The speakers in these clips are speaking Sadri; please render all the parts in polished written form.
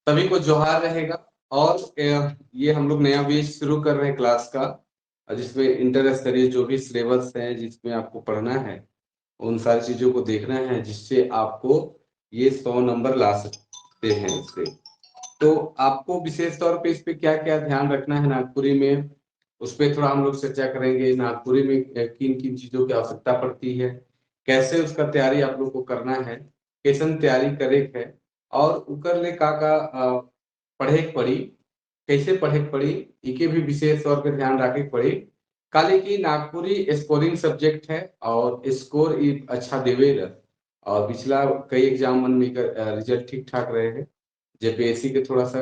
सभी को जोहार रहेगा। और ये हम लोग नया बैच शुरू कर रहे हैं क्लास का, जिसमें इंटर स्तरीय जो भी सिलेबस है, जिसमें आपको पढ़ना है, उन सारी चीजों को देखना है, जिससे आपको ये 100 नंबर ला सकते हैं इससे। तो आपको विशेष तौर पे इस पे क्या क्या ध्यान रखना है नागपुरी में, उस पर थोड़ा हम लोग चर्चा करेंगे। नागपुरी में किन किन चीजों की आवश्यकता पड़ती है, कैसे उसका तैयारी आप लोग को करना है, कैसन तैयारी करे है, और उकर ले का का पढ़े के पड़ी, कैसे पढ़े के पड़ी, इके भी विशेष तौर पे ध्यान रखे के पड़ी। काले की नागपुरी स्कोरिंग सब्जेक्ट है और स्कोर अच्छा देवे र, और पिछला कई एग्जाम मन में रिजल्ट ठीक ठाक रहे हैं। जेपीएससी के थोड़ा सा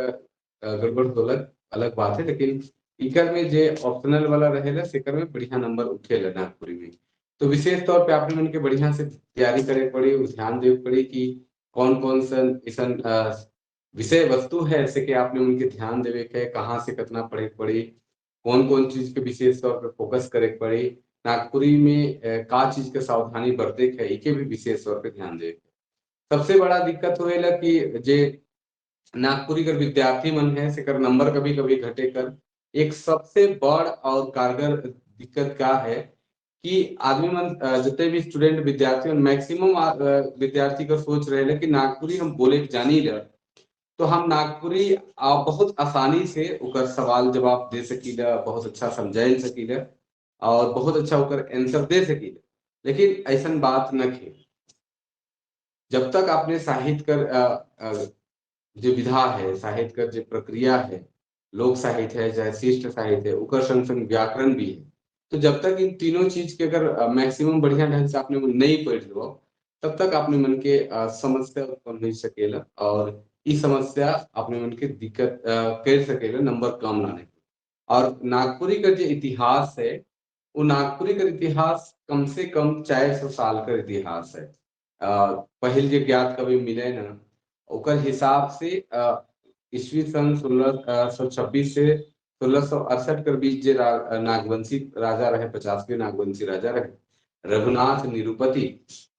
गड़बड़ होलक अलग बात है, लेकिन इकर में जे ऑप्शनल वाला रहेला सेकर में बढ़िया नंबर उठेला नागपुरी में। तो विशेष तौर पे आपने मन के बढ़िया से तैयारी करे पड़ी, ध्यान देवे पड़ी कि कौन कौन सा ऐसा विषय वस्तु है ऐसे कि आपने उनके ध्यान देवे के, कहाँ से कितना पढ़े पड़ी, कौन कौन चीज के विशेष तौर पे फोकस करे पड़ी, नागपुरी में का चीज के सावधानी बरते के, इके भी विशेष तौर पे ध्यान देवे। सबसे बड़ा दिक्कत होएला कि जे नागपुरी कर विद्यार्थी मन है से नंबर कभी कभी घटे कर, एक सबसे बड़ और कारगर दिक्कत का है कि आदमी मन जितने भी स्टूडेंट विद्यार्थी मन मैक्सिमम विद्यार्थी का सोच रहे हैं कि नागपुरी हम बोले जानी रहे तो हम नागपुरी बहुत आसानी से उकर सवाल जवाब दे सकीला, बहुत अच्छा समझा सकीला और बहुत अच्छा उकर आंसर दे सकीला। लेकिन ऐसा बात न खे, जब तक आपने साहित्य कर जो विधा है, साहित्य कर जो प्रक्रिया है, लोक साहित्य है चाहे शिष्ट साहित्य है, उकर संग संग व्याकरण भी है, तो जब तक इन तीनों चीज के अगर मैक्सिमम बढ़िया ढंग से आपने नहीं पढ़ लो तब तक आपने मन के समस्या उत्पन्न हो सकेला और इस समस्या अपने मन के दिक्कत कर सकेला नंबर कम लाने। और नागपुरी का जो इतिहास है वो नागपुरी का इतिहास कम से कम 400 साल का इतिहास है। पहल जो ज्ञात कभी मिले ना ओकर हिसाब से ईस्वी सन 1626 से 1668 के बीच जे नागवंशी राजा रहे, 50वें नागवंशी राजा रहे रघुनाथ निरुपति,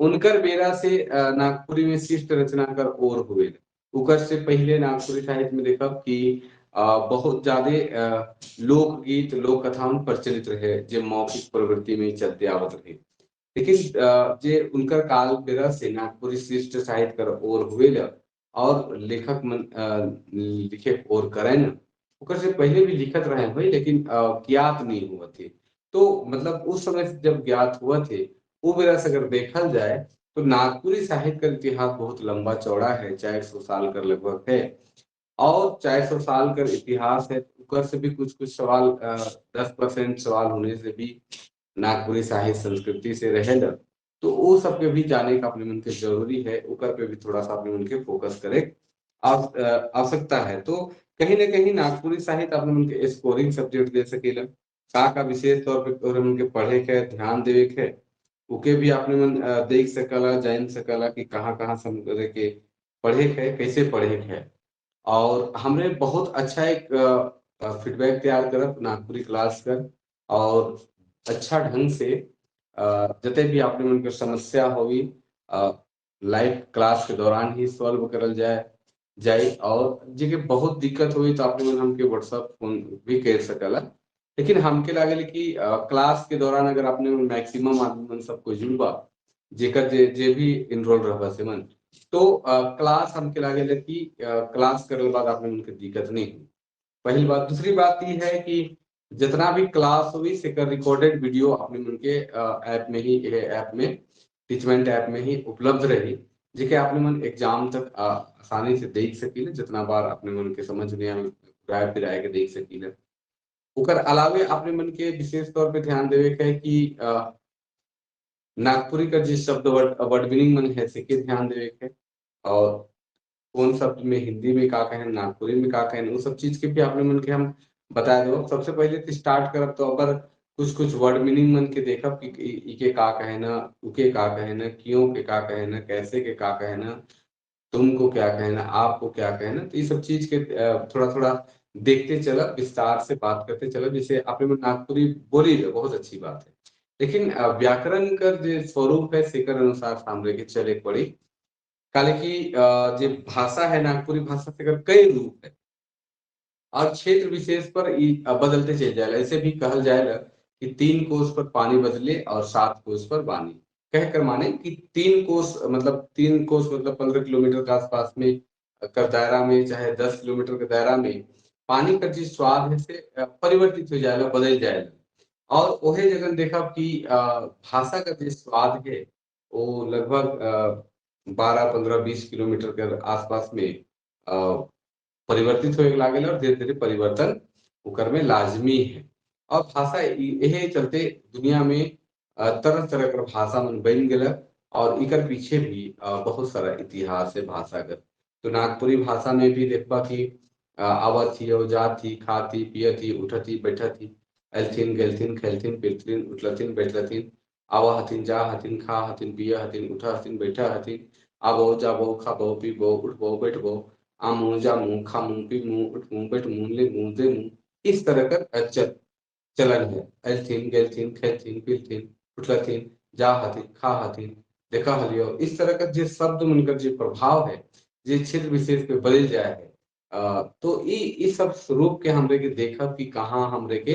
उनकर बेरा से नागपुरी में शिष्ट रचना कर और हुए। उकर से पहले नागपुरी साहित्य में देखब कि बहुत ज्यादा लोकगीत लोक कथा प्रचलित रहे जे मौखिक प्रवृत्ति में चलते आवत रहे। लेकिन जे उनकर काल बेरा से नागपुरी शिष्ट साहित्य कर और हुए और लेखक मन लिखे और करें न, उकर से पहले भी लिखत रहे हुए लेकिन ज्ञात नहीं हुआ थे। तो मतलब उस समय जब ज्ञात हुआ थे वो बेरा से अगर देखल जाए तो नागपुरी साहित्य का इतिहास बहुत लंबा चौड़ा है, 400 साल का लगभग है। और 400 साल का इतिहास है, उकर से भी कुछ कुछ सवाल 10% सवाल होने से भी नागपुरी साहित्य संस्कृति से रहे, तो वो सब के भी जाने का अपने मन के जरूरी है, उकर पे भी थोड़ा सा अपने मन के फोकस करे आवश्यकता है। तो कहीं ना कहीं नागपुरी साहित्य अपने मन के स्कोरिंग सब्जेक्ट दे सकेला, का विशेष तौर पे उनके पढ़े के ध्यान देवे के उके भी आपने मन देख सकला, जान सकला कि कहाँ कहाँ समझ के पढ़े के, कैसे पढ़े के। और हमने बहुत अच्छा एक फीडबैक तैयार करब नागपुरी क्लास कर और अच्छा ढंग से जते भी आपने मन के समस्या होगी लाइव क्लास के दौरान ही सॉल्व करल जाए जाए। और जे बहुत दिक्कत हुई तो आपने मन हमके व्हाट्सएप फोन भी कर सकला, लेकिन हमके लागल कि क्लास के दौरान अगर आपने मैक्सिमम आदमी मन सबको जुड़बा जेकर जे भी इनरोल रहबा से मन, तो क्लास हमके लागल कि क्लास करने बाद आपने उनके दिक्कत नहीं हुई, पहली बात। दूसरी बात ये है कि जितना भी क्लास हुई सेकर रिकॉर्डेड वीडियो अपने मन के ऐप में ही, ऐप में टीचमेंट ऐप में ही उपलब्ध रही, जेके आपने मन एग्जाम तक आसानी से देख सकीले, जितना बार अपने मन के समझ नहीं आए फिर आए के देख सकीले। ओकर अलावे अपने मन के विशेष तौर पे ध्यान देवे के है कि नागपुरी का जिस शब्द वर्ड मीनिंग मन है से के ध्यान देवे के, और कौन शब्द में हिंदी में का कहें नागपुरी में का कहें, वो सब चीज के भी अपने मन के हम बता दो। सबसे पहले तो स्टार्ट करब तो अगर कुछ कुछ वर्ड मीनिंग मन के देखब कि इके का कहना, उके का कहना, क्यों के का कहना, कैसे के का कहना, तुमको क्या कहना, आपको क्या कहना, तो ये सब चीज के थोड़ा थोड़ा देखते चला, विस्तार से बात करते चला। जैसे आपने नागपुरी बोली है, बहुत अच्छी बात है, लेकिन व्याकरण का जो स्वरूप है सेकर अनुसार सामने के चले पड़ी। काले कि जे भाषा है नागपुरी भाषा से कई रूप है और क्षेत्र विशेष पर बदलते चल जाए। ऐसे भी कहल जाए कि 3 कोस पर पानी बदले और 7 कोस पर बानी, कहकर माने कि 3 कोस मतलब 3 कोस मतलब 15 किलोमीटर के आसपास में कर दायरा में, चाहे 10 किलोमीटर के दायरा में पानी का जो स्वाद है से परिवर्तित हो जाएगा, बदल जाएगा। और वही जगह देखा कि भाषा का जो स्वाद है वो लगभग 12, 15, 20 किलोमीटर के आसपास में परिवर्तित होने लागल और धीरे धीरे परिवर्तन उकर में लाजमी है। और भाषा यही चलते दुनिया में तरह तरह के भाषा मन बन गया और इकर पीछे भी बहुत सारा इतिहास है भाषा का। तो नागपुरी भाषा में भी देखबा कि आवत थी, जात थी, खाती, पियती, उठती, बैठती, अलथिन, गलथिन, खेलथिन, पिलथिन, उठलथिन, बैठलथिन, आवा हथिन, जा हथिन, खा हथिन, पिया हथिन, उठा हथिन, बैठा हथिन, आबो, जाबो, खाबो, पीबो, उठबो, बैठबो, आमू, जामू, खामू, पीमू, उठमू, बैठमू, लेमू, देमू, इस तरह का चलन है। अलथिन, गलथिन, खेलथिन, पिलथिन, उठलथिन, जा हथिन, खा हथिन, देखा हलियो, इस तरह का जो शब्द मनकर जो प्रभाव है जो क्षेत्र विशेष पे बदल जाए है। तो ये सब स्वरूप के हमरे के देखा कि कहाँ हमरे के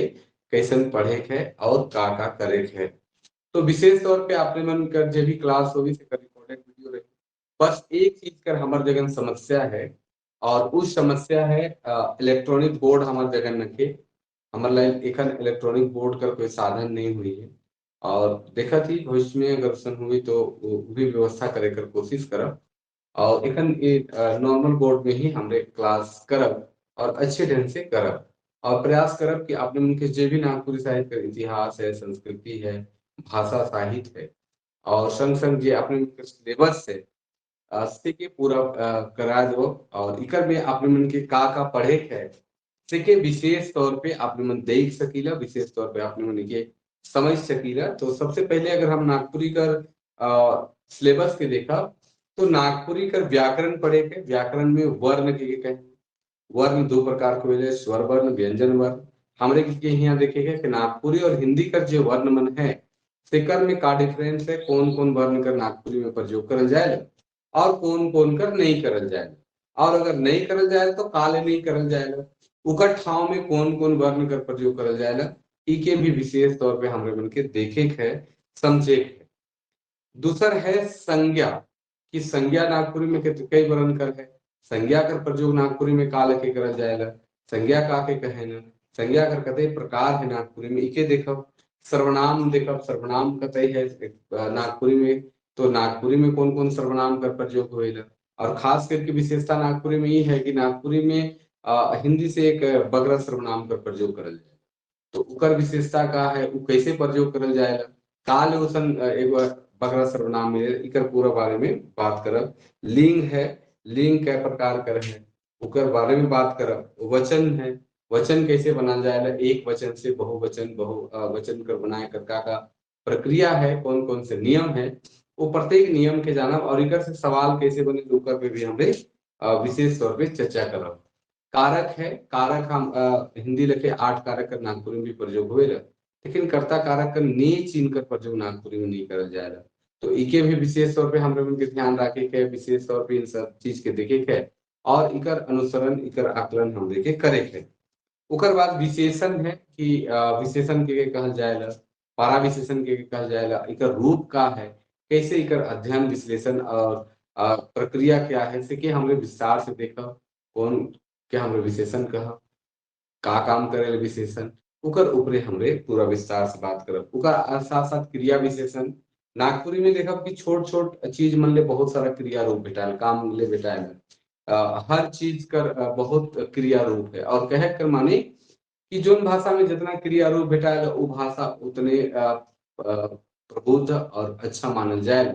कैसन पढ़े के है और का का करे के है। तो विशेष तौर पे आपने मन कर जो भी क्लास होगी से रिकॉर्डेड वीडियो रही। बस एक चीज कर हमारे जगह समस्या है और उस समस्या है इलेक्ट्रॉनिक बोर्ड हमारे जगह नखे, हमारे लाइन एक इलेक्ट्रॉनिक बोर्ड का कोई साधन नहीं हुई है और देखा थी भविष्य में अगर सन हुई तो वो भी व्यवस्था करे कर कोशिश करब और एखन ये नॉर्मल बोर्ड में ही हमरे क्लास करब और अच्छे ढंग से करब और प्रयास करब कि आपने उनके जो भी नागपुरी साहित्य का इतिहास है, संस्कृति है, भाषा साहित्य है और संग संग जो अपने उनके सिलेबस है से के पूरा करा दो और इकर में आपने मन के का का पढ़े है से के विशेष तौर पे आपने मन देख सकीला, विशेष तौर पे आपने मन के समझ सकीला। तो सबसे पहले अगर हम नागपुरी कर सिलेबस के देखा तो नागपुरी कर व्याकरण पढ़े के, व्याकरण में वर्ण के कहें, वर्ण 2 प्रकार के होले, स्वर वर्ण, व्यंजन वर्ण। हमरे के यहाँ देखेंगे कि नागपुरी और हिंदी का जो वर्ण मन है सेकर में का डिफरेंस है, कौन कौन वर्ण कर नागपुरी में प्रयोग करल जाए और कौन कौन कर नहीं करल जाए और अगर नहीं करल जाए तो काले नहीं करल जाए, उकर ठाव में कौन कौन वर्ण कर प्रयोग करल जाए, इके भी विशेष तौर पे हमरे मन के देखे है, समझे है। दूसर है संज्ञा, कि संज्ञा नागपुरी में कई वर्ण कर है, संज्ञा कर प्रयोग नागपुरी में काल के करल जाएगा, संज्ञा का के कहे न, संज्ञा कर कते प्रकार है नागपुरी में, इके देखब। सर्वनाम देखब, सर्वनाम कते है नागपुरी में, तो नागपुरी में कौन कौन सर्वनाम कर प्रयोग होएला और खास करके विशेषता नागपुरी में ये है कि नागपुरी में हिंदी से एक बगरा सर्वनाम कर प्रयोग करल जाए, तो उकर विशेषता का है, उ कैसे प्रयोग करल जाएगा, काल उसन एगो बगरा सर्वनाम मिले, इकर पूरा बारे में बात करब। लिंग है, लिंग कै प्रकार कर है उकर बारे में बात करब। वचन है, वचन कैसे बनाल जाएगा, एक वचन से बहुवचन, बहु वचन कर बनाए कर का प्रक्रिया है, कौन कौन से नियम है, वो प्रत्येक नियम के जानब और इकर से सवाल कैसे बने उकर पे भी हमरे विशेष तौर पे चर्चा करब। कारक है, कारक हम हिंदी लिखे 8 कारक कर नागपुरी में भी प्रयोग हुए, लेकिन कर्ता कारक कर ने चिन्ह कर प्रयोग नागपुरी में नहीं करल जाएगा, तो इके भी विशेष तौर पे हमरे उनके ध्यान रखे के, विशेष तौर पे इन सब चीज के देखे के और इकर अनुसरण, इकर आकलन हम देखे करे के। उकर बाद विशेषण है कि विशेषण के कहल जाएगा, पारा विशेषण के कहल जाएगा, इकर रूप का है, कैसे इकर अध्ययन विश्लेषण और प्रक्रिया क्या है, से कि हमने विस्तार से देखा कौन क्या हमरे विशेषण कहा, का काम करे विशेषण, उकर ऊपरे हमरे पूरा विस्तार से बात करब। उकर साथ साथ क्रिया विशेषण, नागपुरी में देखा कि छोट छोट चीज मन ले बहुत सारा क्रिया रूप भेटाल, काम ले भेटाल, हर चीज कर बहुत क्रिया रूप है और कहे कर माने कि जोन भाषा में जितना क्रिया रूप भेटाल वो भाषा उतने प्रबुद्ध और अच्छा मानल जाए।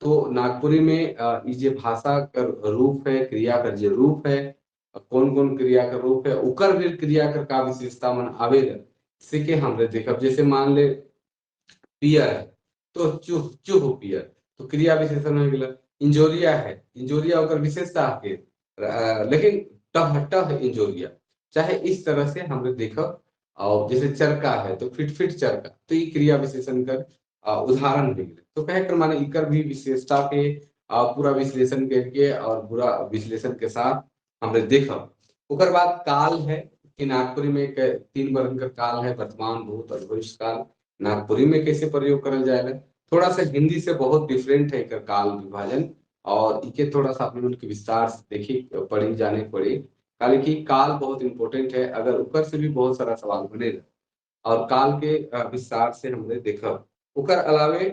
तो नागपुरी में ये जो भाषा कर रूप है, क्रिया कर जो रूप है, कौन कौन क्रिया का रूप है, उकर भी क्रिया कर का विशेषता मन आवेला से के हमरे देखब। जैसे मान ले पियर है तो चूह चूह पियर, तो क्रिया विशेषण हो गया। इंजोरिया है, इंजोरिया ओकर विशेषता के, लेकिन टह टह इंजोरिया, चाहे इस तरह से हमरे देखब। और जैसे चरका है तो फिट फिट चरका, तो ये क्रिया विशेषण कर उदाहरण हो गया। तो कहे कर माने इकर भी विशेषता के पूरा विश्लेषण करके और पूरा विश्लेषण के साथ हमरे देखब। ओकर बाद काल है कि नागपुरी में 3 वर्ण का काल है, वर्तमान, भूत और भविष्य काल। नागपुरी में कैसे प्रयोग करल जाएगा, थोड़ा सा हिंदी से बहुत डिफरेंट है एकर काल विभाजन, और इके थोड़ा सा अपने के विस्तार से देखी पढ़ी जाने पड़ी, काहे कि काल बहुत इंपॉर्टेंट है, अगर ऊपर से भी बहुत सारा सवाल बनेगा और काल के विस्तार से हमने देखा। ओकर अलावे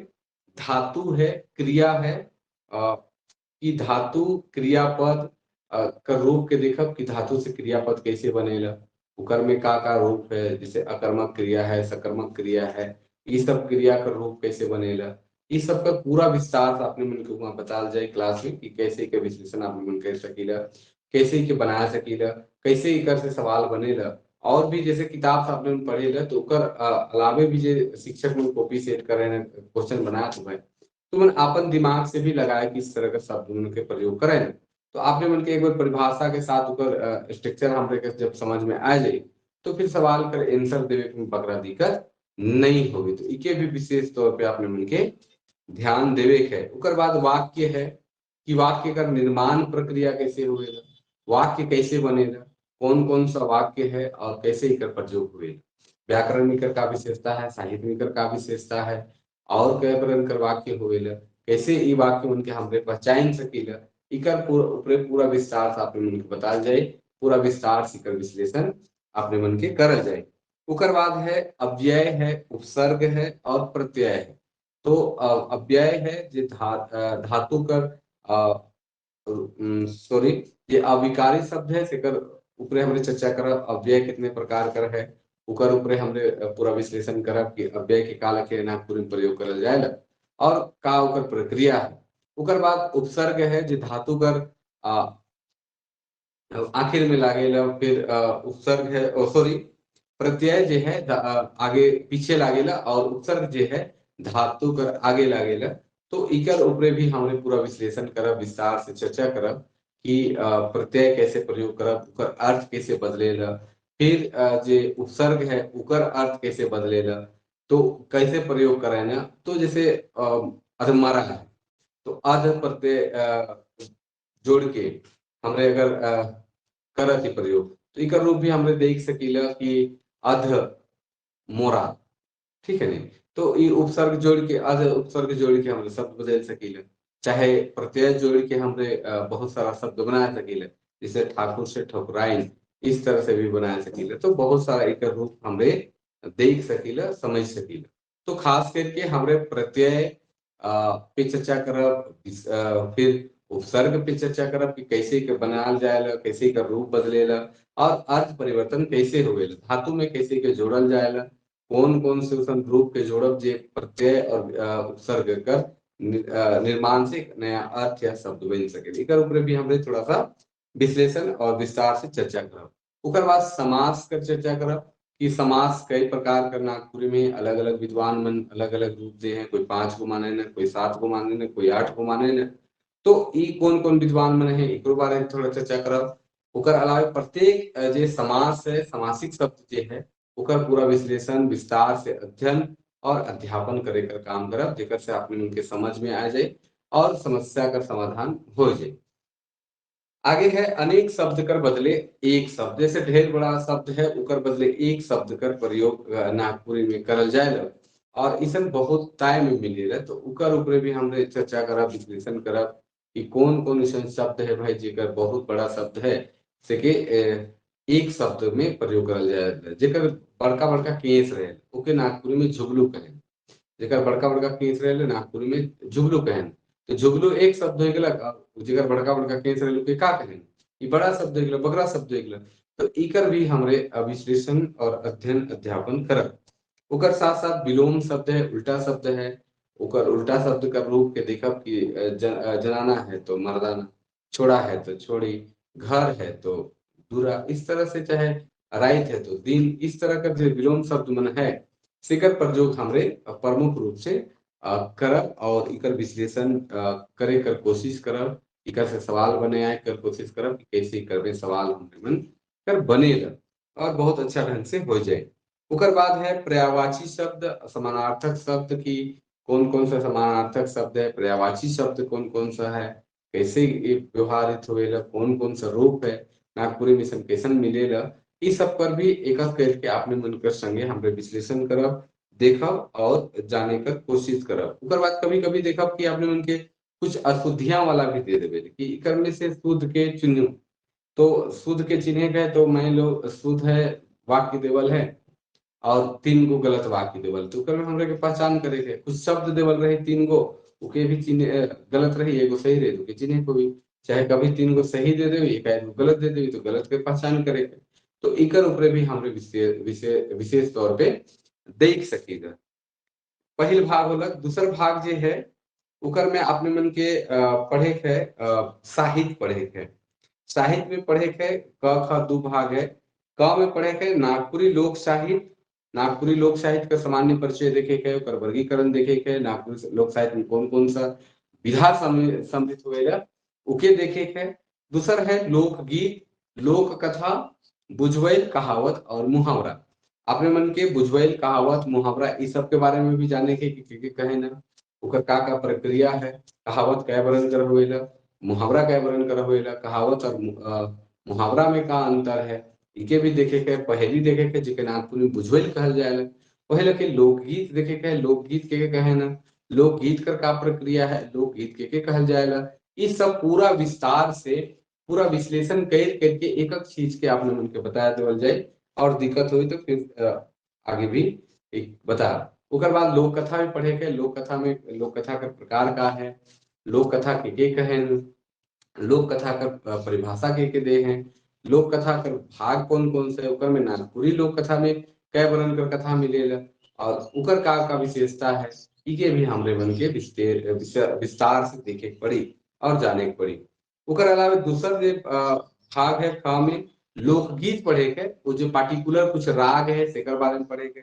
धातु है, क्रिया है, कि धातु क्रियापद का रूप के देखब कि धातु से क्रियापद कैसे बनेला, उकर में का का रूप है, जैसे अकर्मक क्रिया है, सकर्मक क्रिया है, ये सब क्रिया का रूप कैसे बनेला, ये सब का पूरा विस्तार से अपने मन के वहाँ बताल जाए क्लास में कि कैसे के विश्लेषण आप मन कर सकीला, कैसे के बना सकीला, कैसे एकर से सवाल बनेला। और भी जैसे किताब से आपने पढ़ेला तो ओकर अलावे भी जे शिक्षक मन कॉपी सेट करे क्वेश्चन बना तो भाई तो मन अपन दिमाग से भी लगाए कि इस तरह का शब्द मन के प्रयोग करें। तो आपने मन के एक बार परिभाषा के साथ ओकर स्ट्रक्चर हमरे के जब समझ में आ जाए तो फिर सवाल कर आंसर देवे में बकरा दिक्कत नहीं होगी। तो इके भी विशेष तौर पे आपने मन के ध्यान देवे के है। ओकर बाद वाक्य है कि वाक्य का निर्माण प्रक्रिया कैसे होएगा, वाक्य कैसे बनेगा, कौन कौन सा वाक्य है और कैसे एकर प्रयोग हुए, व्याकरण एकर का विशेषता है, साहित्य एकर का विशेषता है, और कई प्रकार वाक्य होवेला, कैसे ई वाक्य उनके हमरे पहचान सकीला, इकर ऊपरे पूरा विस्तार से अपने मन के बताल जाए, पूरा विस्तार से एकर विश्लेषण अपने मन के करल जाए। ओकर बाद है अव्यय है, उपसर्ग है और प्रत्यय है। तो अव्यय है जे धातु कर सॉरी ये अविकारी शब्द है, एकर ऊपरे हमरे चर्चा करब अव्यय कितने प्रकार कर है, उकर ऊपरे हमरे पूरा विश्लेषण करब कि अव्यय के काल के नागपुरी में प्रयोग करल जाएला और का ओकर प्रक्रिया है। ओकर बाद उपसर्ग है जे धातु कर आखिर में लागेला, फिर उपसर्ग है सॉरी प्रत्यय जे है आगे पीछे लागेला और उपसर्ग जे है धातु कर आगे लागेला। तो इकर ऊपरे भी हमने पूरा विश्लेषण करब, विस्तार से चर्चा करब कि प्रत्यय कैसे प्रयोग करब, उकर अर्थ कैसे बदलेला, फिर जे उपसर्ग है उकर अर्थ कैसे बदलेला, तो कैसे प्रयोग करें ना। तो जैसे अधमरा है तो अध प्रत्यय जोड़ के हमने अगर करत ही प्रयोग तो इकर रूप भी हमने देख सकीला कि अध मोरा, ठीक है नहीं। तो ये उपसर्ग जोड़ के अध उपसर्ग जोड़ के हमने शब्द बदल सकीला, चाहे प्रत्यय जोड़ के हमने बहुत सारा शब्द बना सकीला, जैसे ठाकुर से ठकुराइन, इस तरह से भी बना सकीला। तो बहुत सारा एक रूप हमरे देख सकीला, समझ सकीला। तो खास करके हमरे प्रत्यय पे चर्चा करब, फिर उपसर्ग पे चर्चा करब कि कैसे के बनाल जाएला, कैसे का रूप बदलेला और अर्थ परिवर्तन कैसे होवेला, धातु में कैसे के जोड़ल जाएला, कौन कौन से उसन रूप के जोड़ब जे प्रत्यय और उपसर्ग कर निर्माण से एक नया अर्थ या शब्द बन सके। एकर ऊपर भी हमरे थोड़ा सा विश्लेषण और विस्तार से चर्चा करब। ओकर बाद समास कर चर्चा करब कि समास कई प्रकार का नागपुरी में अलग अलग विद्वान मन अलग अलग रूप दे हैं, कोई 5 को माने न, कोई 7 को माने न, कोई 8 को माने न। तो ई कौन कौन विद्वान मन है एकरो बारे में थोड़ा चर्चा करब। ओकर अलावे प्रत्येक जे समास है, समासिक शब्द जे है ओकर पूरा विश्लेषण विस्तार से अध्ययन और अध्यापन करे कर काम करब, जेकर से आपने उनके समझ में आ जाए और समस्या का समाधान हो जाए। आगे है अनेक शब्द कर बदले एक शब्द, जैसे ढेर बड़ा शब्द है उकर बदले एक शब्द कर प्रयोग नागपुरी में करल जाए और इसन बहुत टाइम में मिले, तो उकर ऊपर भी हमने चर्चा करब, विश्लेषण करब कि कौन कौन ऐसा शब्द है भाई जेकर बहुत बड़ा शब्द है से के एक शब्द में प्रयोग करल जाए। जेकर बड़का बड़का केस रहे ओके नागपुरी में झुगलू कहें, जेकर बड़का बड़का केस रहे नागपुरी में झुगलू कहें, तो झुगलू एक शब्द हो गया, जेकर बड़का बड़का केस रहे के का कहें, ये बड़ा शब्द हो गया, बगरा शब्द हो गया। तो इकर भी हमरे विश्लेषण और अध्ययन अध्यापन करब। ओकर साथ साथ विलोम शब्द है, उल्टा शब्द है, ओकर उल्टा शब्द का रूप के देखब कि जनाना है तो मर्दाना, छोड़ा है तो छोड़ी, घर है तो दूरा, इस तरह से चाहे रात है तो दिन, इस तरह का जो विलोम शब्द मन है सेकर प्रयोग हमरे प्रमुख रूप से करब और इकर विश्लेषण करे कर कोशिश करब, इकर से सवाल बने आए कर कोशिश करब कि कैसे करबे सवाल हमरे मन कर बनेगा और बहुत अच्छा ढंग से हो जाए। ओकर बाद है पर्यायवाची शब्द, समानार्थक शब्द की कौन कौन सा समानार्थक शब्द है, पर्यायवाची शब्द कौन कौन सा है, कैसे ये व्यवहारित होवेला, कौन कौन सा रूप है, नागपुरी मिशन कैसन मिलेला, इस सब पर भी एक एक करके आपने मन कर संगे हमरे विश्लेषण करब, देखब और जाने कर कोशिश करब। उकर बाद कभी कभी देखब कि आपने मन के कुछ अशुद्धियां वाला भी दे देवे कि इकर में से शुद्ध के चिन्ह, तो शुद्ध के चिन्ह गए तो मान लो शुद्ध है वाक्य देवल है और 3 गो गलत वाक्य देवल, तो उकर में हमरे के पहचान करे के कुछ शब्द देवल रहे 3 गो उके भी चिन्ह गलत रही, एगो सही रहे तो के चिन्ह को भी, चाहे कभी 3 गो सही दे देवी एक गलत दे देवी तो गलत के पहचान करे के, तो इकर ऊपर भी हमरे विशेष तौर पे देख सकीगा। पहिल भाग होलक। दूसर भाग जे है उकर में अपने मन के पढ़े के है साहित्य पढ़े के है। साहित्य में पढ़े के क ख 2 भाग है। क में पढ़े के नागपुरी लोक साहित्य, नागपुरी लोक साहित्य का सामान्य परिचय देखे के, ओकर वर्गीकरण देखे के, नागपुरी लोक साहित्य में कौन कौन सा विधा सम्मिलित होवेला उके देखे के। दूसर है लोकगीत, लोक कथा, बुझवैल कहावत और मुहावरा। अपने मन के बुझवैल कहावत मुहावरा इस सब के बारे में भी जाने के कि कहे ना ओकर का का प्रक्रिया है, कहावत कै वर्णन कर होवेला, मुहावरा कै वर्णन कर होवेला, कहावत और मुहावरा में का अंतर है इके भी देखे के, पहेली देखे के जिके नागपुरी में बुझवैल कहल जाएला, पहले के लोकगीत देखे के, लोकगीत के कहे ना, लोकगीत कर का प्रक्रिया है, लोकगीत के कहल जाएला, इस सब पूरा विस्तार से पूरा विश्लेषण कर करके एक एक चीज के आपने मन के बताया देवल जाए और दिक्कत हुई तो फिर आगे भी एक बता। उकर बाद लोक कथा भी पढ़े के, लोक कथा में लोक कथा का प्रकार का है, लोक कथा के कहे, लोक कथा का परिभाषा के दे हैं, लोक कथा कर भाग कौन कौन से, उकर में नागपुरी लोक कथा में कै वर्णन कर कथा मिलेला और उकर का विशेषता है, इके भी हमरे मन के विस्तार से देखे पड़ी और जाने के पड़ी। उकर अलावे दूसर जो भाग है ख में लोकगीत पढ़े के, वो जो पार्टिकुलर कुछ राग है सेकर बारे में पढ़े के,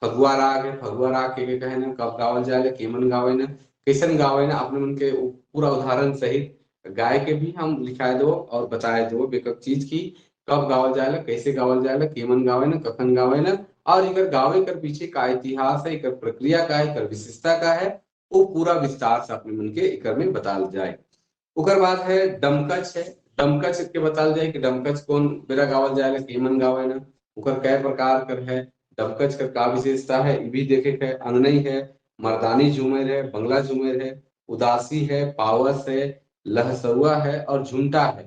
फगुआ राग है, फगुआ राग के कहे ना, कब गावल जाए, केमन गावे ना, कैसन गावे ना, अपने मन के पूरा उदाहरण सहित गाय के भी हम लिखाए दो और बताए दो बेकअप चीज की कब गावल जाए, कैसे गावल जाए, केमन गावे ना, कखन गावे ना, और इकर गावे कर पीछे का इतिहास है, इकर प्रक्रिया का है, इकर विशेषता का है, वो पूरा विस्तार से अपने मन के इकर में बताल जाए। उकर बाद है डमकच है, डमकच के बताल जाए कि डमकच कौन बेरा गावल जाए, केमन गावे ना, उकर कै प्रकार कर है, डमकच कर का विशेषता है ये भी देखे है। अंगनई है, मर्दानी झूमर है, बंगला झूमर है, उदासी है, पावस है, लहसुआ है और झुमटा है।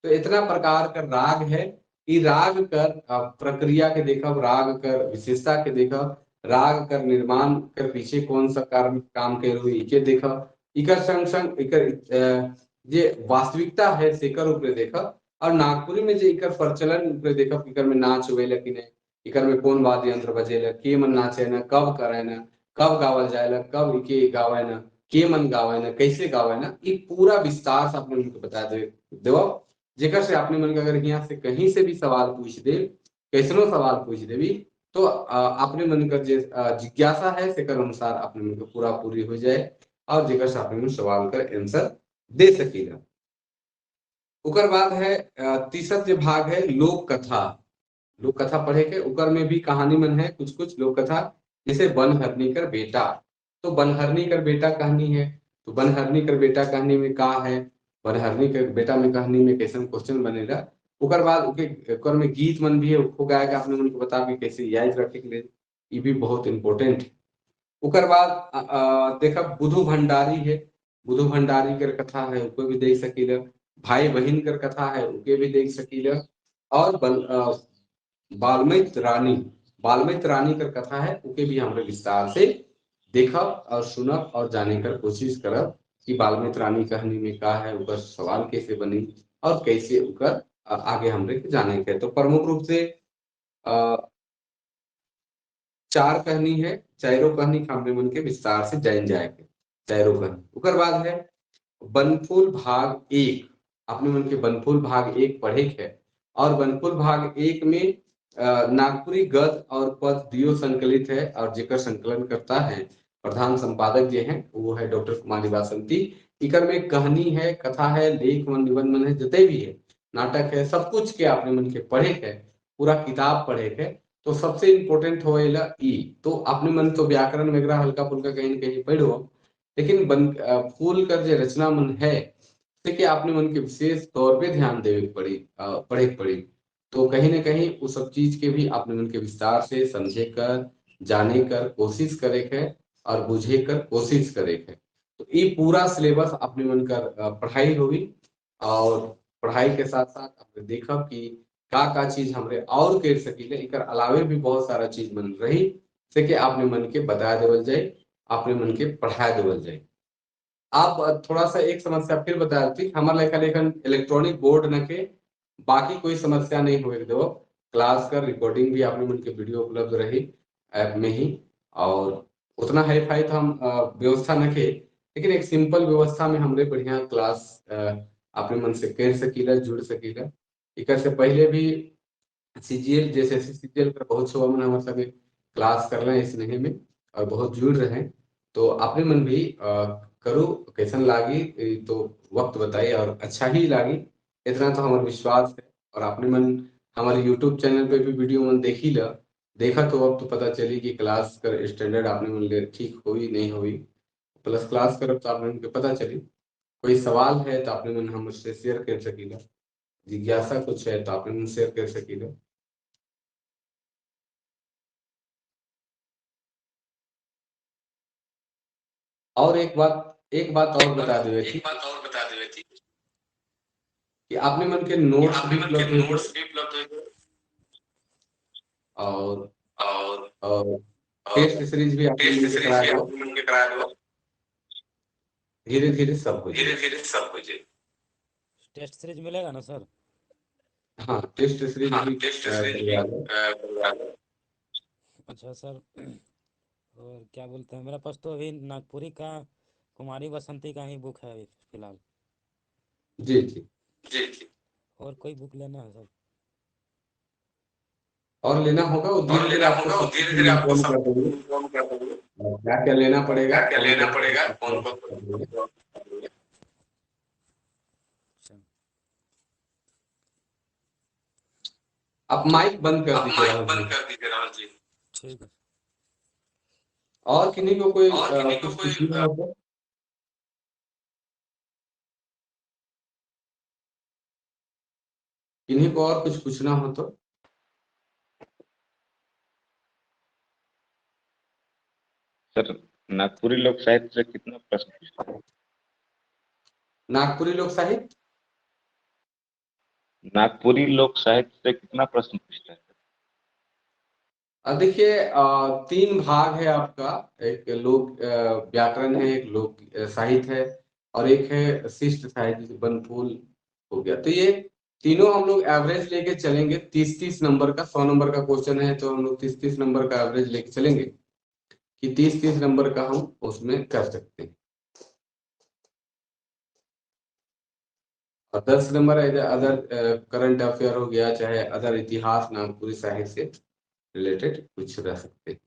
तो इतना प्रकार का राग है, ये राग कर प्रक्रिया के देखब, राग कर विशेषता के देखब, राग कर निर्माण कर पीछे कौन सा कारण काम कर हुई इके देखब, इकर संग संग इकर जे वास्तविकता है सेकर ऊपर देखब, और नागपुरी में जे इकर प्रचलन ऊपर देखब, इकर में नाच हुए कि नहीं, इकर में कौन वाद्य यंत्र बजेला, के मन नाचे ना, कब करे ना, कब गावल जाएला, कब इके गावे ना, के मन गावे ना, कैसे गावे ना, ये पूरा विस्तार से अपने मन को बता दे देव, जेकर से अपने मन के अगर यहाँ से कहीं से भी सवाल पूछ दे, कैसनो सवाल पूछ देवी तो अपने मन का जो जिज्ञासा है सेकर अनुसार अपने मन को पूरा पूरी हो जाए और जेकर से अपने मन सवाल कर आंसर दे सकीला। उकर बाद है तीसरा जो भाग है लोक कथा। लोक कथा पढ़े के उकर में भी कहानी मन है कुछ कुछ लोक कथा, जैसे बनहरनी कर बेटा, तो बनहरनी कर बेटा कहानी है, तो बनहरनी कर बेटा कहानी में का है, बनहरनी कर बेटा में कहानी में कैसे क्वेश्चन बनेगा। उकर बाद उकर में गीत मन भी है, उसको गाएगा अपने मन को बता के कैसे याद रखे के लिए, ये भी बहुत इंपॉर्टेंट है। उकर बाद देखा बुधु भंडारी है, बुधु भंडारी कर कथा है उनको भी देख सकीला, भाई बहन कर कथा है उनके भी देख सकीला, और बाल्मित रानी, बाल्मित रानी कर कथा है उके भी हमरे विस्तार से देखब और सुनब और जाने कर कोशिश करब कि बाल्मित रानी कहानी में का है, उकर सवाल कैसे बनी और कैसे उकर आगे हमरे जाने के। तो प्रमुख रूप से चार कहानी है, चारों कहानी हमरे मन के विस्तार से जान जाएंगे, चारों कहानी। उकर बाद है बनफूल भाग 1, अपने मन के बनफूल भाग 1 पढ़े है, और बनफूल भाग 1 में नागपुरी गद और पद दियो संकलित है, और जेकर संकलन करता है प्रधान संपादक जो हैं वो है डॉक्टर कुमारी बासंती। इकर में कहानी है, कथा है, लेख मन निबंध मन है, जते भी है, नाटक है, सब कुछ के आपने मन के पढ़े है, पूरा किताब पढ़े है। तो सबसे इम्पोर्टेंट होएला ई। तो आपने मन तो व्याकरण वगैरह हल्का फुल्का कहीं न कहीं पढ़ो, लेकिन फूल कर जो रचना मन है कि आपने मन के विशेष तौर पे ध्यान देवे पड़ी, पढ़े पड़ी। तो कहीं ना कहीं उस सब चीज के भी आपने मन के विस्तार से समझे कर, जाने कर कोशिश करे के और बुझे कर कोशिश करे के। तो ये पूरा सिलेबस अपने मन कर पढ़ाई होगी और पढ़ाई के साथ साथ आपने देखा कि का का चीज हमरे और कर सकीले, एकर अलावे भी बहुत सारा चीज मन रही से कि आपने मन के बता देवल जाए, आपने मन के पढ़ा देवल जाए। आप थोड़ा सा एक समस्या फिर बता देती, हमारे लेखा लेखन इलेक्ट्रॉनिक बोर्ड न के बाकी कोई समस्या नहीं हुए दो। क्लास का रिकॉर्डिंग भी आपने मन के वीडियो उपलब्ध रही ऐप में ही, और उतना हाई फाई तो हम व्यवस्था न के, लेकिन एक सिंपल व्यवस्था में हमरे बढ़िया क्लास अपने मन से कर सकीला, जुड़ सकीला। एक से पहले भी सीजीएल जैसे सीजीएल पर बहुत शोभा मन हमारे संगे क्लास कर रहे हैं इस नहे में और बहुत जुड़ रहे हैं। तो अपने मन भी करो, कैसन लागी तो वक्त बताइए, और अच्छा ही लागी इतना तो हमारा विश्वास है। और अपने मन हमारे यूट्यूब चैनल पे भी वीडियो मन देखी ला, देखा तो अब तो पता चली कि क्लास कर स्टैंडर्ड आपने मन ले ठीक हुई नहीं हुई, प्लस क्लास करब तो आपने उनके पता चली। कोई सवाल है तो आपने मन हमसे शेयर कर सकीला, जिज्ञासा कुछ है तो आपने मन शेयर कर सकीला। और एक बात और बता देवे थी कि आपने मन के नोट्स भी उपलब्ध और टेस्ट सीरीज भी आपने कराया दो, धीरे धीरे सब हो जाए। टेस्ट सीरीज मिलेगा ना सर? हाँ, टेस्ट सीरीज भी अच्छा सर, और क्या बोलते हैं, मेरा पास तो अभी नागपुरी का कुमारी बसंती का ही बुक है अभी फिलहाल। जी जी जी जी। और कोई बुक लेना है सर? और लेना होगा, वो धीरे धीरे आपको सब क्या क्या लेना पड़ेगा, कौन कौन। आप माइक बंद कर दीजिए राहुल जी। ठीक है। और किन्हीं को कोई कुछ पूछना हो? किन्हीं को और कुछ पूछना हो तो? सर, नागपुरी लोक साहित्य से कितना प्रश्न पूछता है? नागपुरी लोक साहित्य, नागपुरी लोक साहित्य से कितना प्रश्न पूछता है? देखिए, तीन भाग है आपका, एक लोक व्याकरण है, एक लोक साहित्य है और एक है शिष्ट साहित्य, बनफूल हो गया। तो ये तीनों हम लोग एवरेज लेके चलेंगे, 30-30 नंबर का, 100 नंबर का क्वेश्चन है तो हम लोग 30-30 नंबर का एवरेज लेके चलेंगे कि 30-30 नंबर का हम उसमें कर सकते हैं। और 10 number other current affair हो गया, चाहे अदर इतिहास नागपुरी साहित्य से रिलेटेड कुछ रह सकते हैं।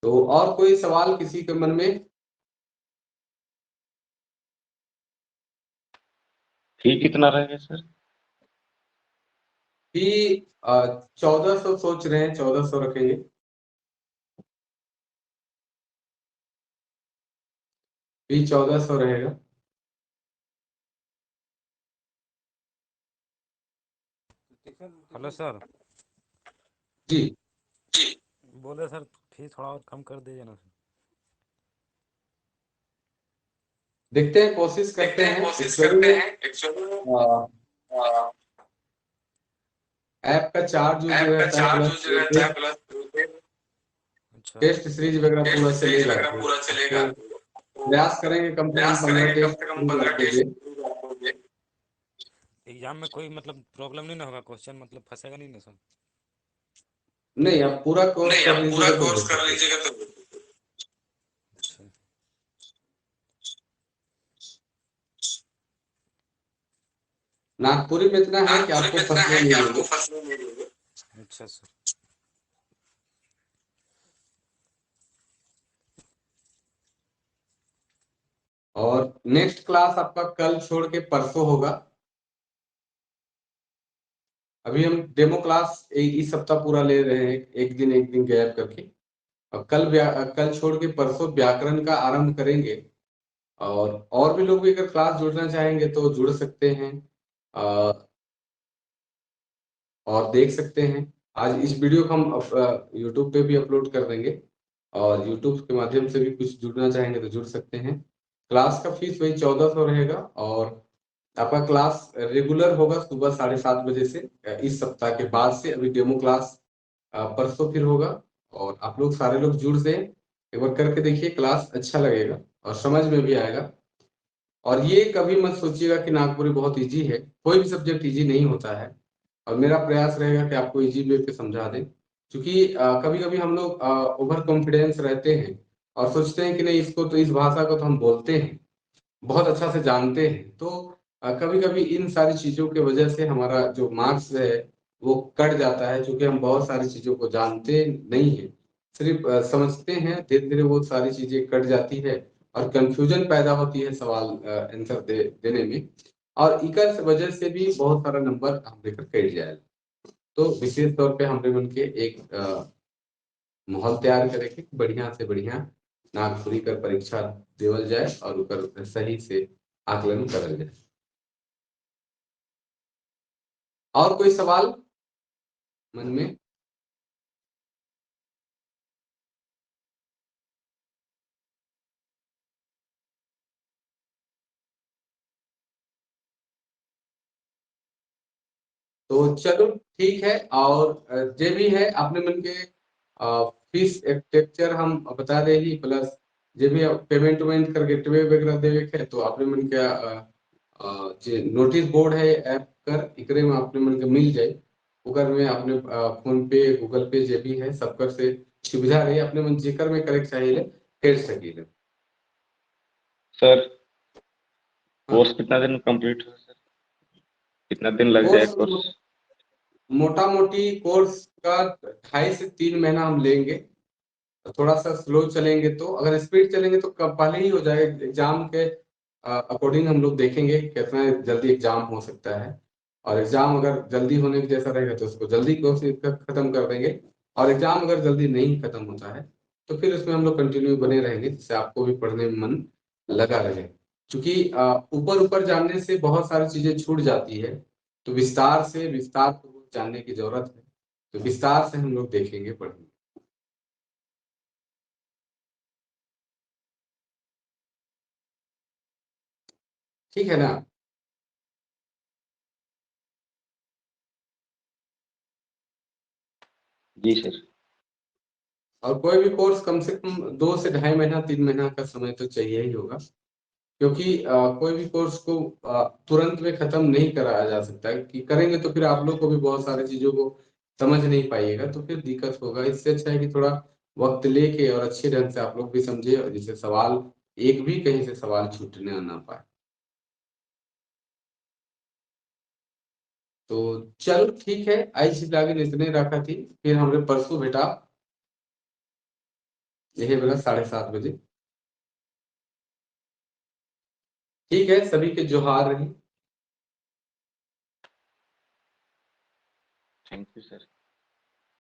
तो और कोई सवाल किसी के मन में? फी कितना रहेगा सर? फी 1400 सोच रहे हैं, 1400 रखेंगे। फी 1400 रहेगा। हेलो सर जी बोले सर, फीस थोड़ा और कम कर दीजिए ना सर। देखते हैं, कोशिश करते हैं। ऐप का चार्ज जो रहता है प्लस टेस्ट सीरीज वगैरह पूरा चलेगा। प्रयास करेंगे कम से कम 15 टेस्ट। एग्जाम में कोई मतलब प्रॉब्लम नहीं ना होगा, क्वेश्चन मतलब फंसेगा नहीं ना सर? नहीं, आप पूरा कोर्स कर लीजिएगा तो। नागपुरी में इतना है कि आपको फंसने नहीं देंगे। अच्छा सर। और नेक्स्ट क्लास आपका कल छोड़ के परसों होगा। अभी हम डेमो क्लास इस सप्ताह पूरा ले रहे हैं, एक दिन गैप करके। और कल छोड़ के परसों व्याकरण का आरंभ करेंगे। और भी लोग भी अगर क्लास जुड़ना चाहेंगे तो जुड़ सकते हैं और देख सकते हैं। आज इस वीडियो को हम यूट्यूब पे भी अपलोड कर देंगे और यूट्यूब के माध्यम से भी कुछ जुड़ना चाहेंगे तो जुड़ सकते हैं। क्लास का फीस वही 1400 रहेगा और आपका क्लास रेगुलर होगा सुबह 7:30 बजे से इस सप्ताह के बाद से। अभी डेमो क्लास परसों फिर होगा और आप लोग सारे लोग जुड़ से एक बार करके देखिए, क्लास अच्छा लगेगा और समझ में भी आएगा। और ये कभी मत सोचिएगा कि नागपुरी बहुत इजी है, कोई भी सब्जेक्ट इजी नहीं होता है। और मेरा प्रयास रहेगा कि आपको इजी वे पे समझा दें, क्योंकि कभी कभी हम लोग ओवर कॉन्फिडेंस रहते हैं और सोचते हैं कि नहीं इसको तो, इस भाषा को तो हम बोलते हैं, बहुत अच्छा से जानते हैं। तो कभी कभी इन सारी चीज़ों के वजह से हमारा जो मार्क्स है वो कट जाता है, क्योंकि हम बहुत सारी चीज़ों को जानते नहीं हैं, सिर्फ समझते हैं। धीरे धीरे वो सारी चीज़ें कट जाती है और कंफ्यूजन पैदा होती है सवाल आंसर देने में, और इकर वजह से भी बहुत सारा नंबर हमरे कर कट जाएगा। तो विशेष तौर पे हमरे मन के एक माहौल तैयार करे कि बढ़िया से बढ़िया नागपुरी कर परीक्षा देवल जाए और उकर सही से आकलन करल जाए। और कोई सवाल मन में? तो चलो ठीक है। और जे भी है अपने मन के फीस स्ट्रक्चर हम बता दे ही, प्लस जे भी पेमेंट वेमेंट कर गेटवे वगैरह देवे के है तो अपने मन के जे नोटिस बोर्ड है ऐप कर इकरे में अपने मन के मिल जाए, ओकर में अपने फोन पे गूगल पे जे भी है सबकर से सुविधा रही, अपने मन जेकर में करे चाहिए कर सकीले। सर कोर्स कितना दिन कंप्लीट हो सर, कितना दिन लग जाए कोर्स? मोटा मोटी कोर्स का 2.5 से 3 महीना हम लेंगे, थोड़ा सा स्लो चलेंगे तो, अगर स्पीड चलेंगे तो कब पहले ही हो जाएगा। एग्जाम के अकॉर्डिंग हम लोग देखेंगे कितना जल्दी एग्जाम हो सकता है, और एग्जाम अगर जल्दी होने के जैसा रहेगा तो उसको जल्दी कोर्स खत्म कर देंगे, और एग्जाम अगर जल्दी नहीं खत्म होता है तो फिर उसमें हम लोग कंटिन्यू बने रहेंगे, जिससे आपको भी पढ़ने में मन लगा रहे। क्योंकि ऊपर ऊपर जानने से बहुत सारी चीजें छूट जाती है, तो विस्तार से विस्तार पूर्वक जानने की जरूरत है, तो विस्तार से हम लोग देखेंगे पढ़ेंगे। ठीक है ना? जी सर। और कोई भी कोर्स कम से कम 2 से 2.5 महीना 3 महीना का समय तो चाहिए ही होगा, क्योंकि कोई भी कोर्स को तुरंत में खत्म नहीं कराया जा सकता है। कि करेंगे तो फिर आप लोग को भी बहुत सारी चीजों को समझ नहीं पाइएगा, तो फिर दिक्कत होगा। इससे अच्छा है कि थोड़ा वक्त लेके और अच्छे ढंग से आप लोग भी समझे, और जिससे सवाल एक भी कहीं से सवाल छूटने ना पाए। तो चलो ठीक है, आज लागे इतने रखा थी, फिर हमने परसों बेटा यही बेला 7:30 बजे। ठीक है, सभी के जोहार रही। Thank you sir.